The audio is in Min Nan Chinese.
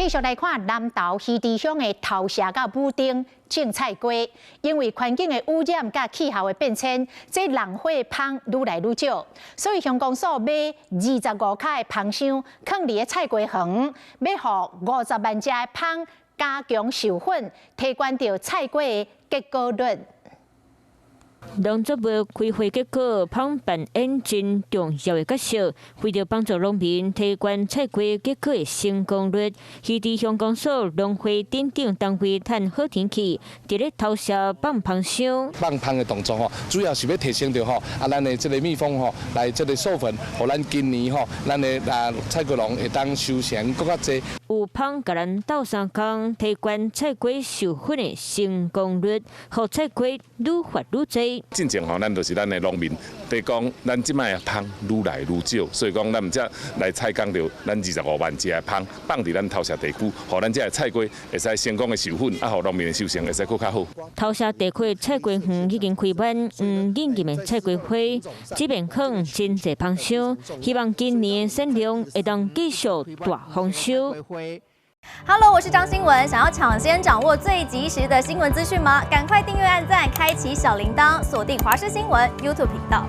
繼續來看南投魚池鄉的頭社佮武町種菜瓜，因為環境的污染佮氣候的變遷，這人火蜂愈來愈少，所以鄉公所買25跤的蜂箱，囥佇咧菜瓜園，欲予50萬隻的蜂加強授粉，提懸著菜瓜的結果率。農作物開花結果，蜂扮演真重要的角色，為著幫助農民提懸菜瓜結果的成功率，魚池鄉公所農會等等單位趁好天氣，佇咧頭社放蜂箱。放蜂的動作吼，主要是欲提升著吼，啊，咱的這个蜜蜂吼來這个授粉，予咱今年吼，咱的啊菜瓜農會當收成閣較濟。有蜂共咱鬥相共，提懸菜瓜授粉的成功率，予菜瓜愈發愈濟。進前吼，咱就是咱的農民，佇講咱這擺的蜂愈來愈少，所以講咱們才來採購著咱25萬隻的蜂，放佇咱頭社地區，予咱這个菜瓜會使成功的授粉，啊，予農民的收成會使閣較好。頭社地區菜瓜園已經開滿黃艷艷的菜瓜花，這邊囥真濟蜂箱，希望今年的產量會當繼續大豐收。 Hello，我是張新文，想要搶先掌握最及時的新聞資訊嗎？趕快訂閱、按讚、開啟小鈴鐺，鎖定華視新聞 YouTube 頻道。